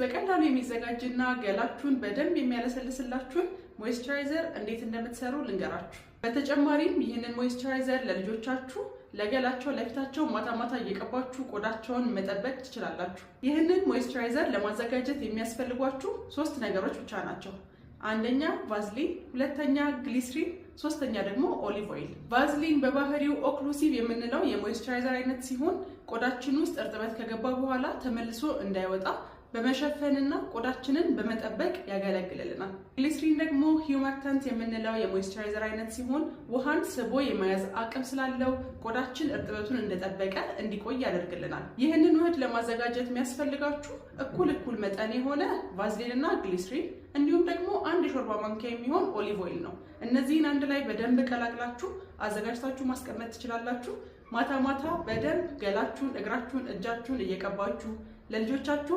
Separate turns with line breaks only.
በቀላሉ የሚዘጋጅና ገላችሁን በደንብ የሚያለሰልስላችሁን moisturizer እንዴት እንደምትሰሩ ልንገራችሁ። በተጨማሪም ይህንን moisturizer ለልጆቻችሁ፣ ለገላቸው፣ ለፊታቸው ማታ ማታ እየቀባችሁ ቆዳቸውን መጠበቅ ትችላላችሁ። ይህንን moisturizer ለማዘጋጀት የሚያስፈልጓችሁ ሶስት ነገሮች ብቻ ናቸው። አንደኛ ቫዝሊን፣ ሁለተኛ ግሊስሪን፣ ሶስተኛ ደግሞ olive oil። ቫዝሊን በባህሪው occlusive የምንለው የ moisturizer አይነት ሲሆን ቆዳችን ውስጥ እርጥበት ከገባ በኋላ ተመልሶ እንዳይወጣ በመሸፈንና ቆዳችንን በመጠበቅ ያገለግልልናል። ግሊስሪን ደግሞ humectant የምንለው የ moisturizer አይነት ሲሆን ውሃን ስቦ የመያዝ አቅም ስላለው ቆዳችን እርጥበቱን እንደጠበቀ እንዲቆይ ያደርግልናል። ይህንን ውህድ ለማዘጋጀት የሚያስፈልጋችሁ እኩል እኩል መጠን የሆነ ቫዝሊን እና ግሊስሪን እንዲሁም ደግሞ አንድ የሾርባ ማንኪያ የሚሆን olive oil ነው። እነዚህን አንድ ላይ በደንብ ቀላቅላችሁ አዘጋጅታችሁ ማስቀመጥ ትችላላችሁ። ማታ ማታ በደንብ ገላችሁን፣ እግራችሁን፣ እጃችሁን እየቀባችሁ ለልጆቻችሁ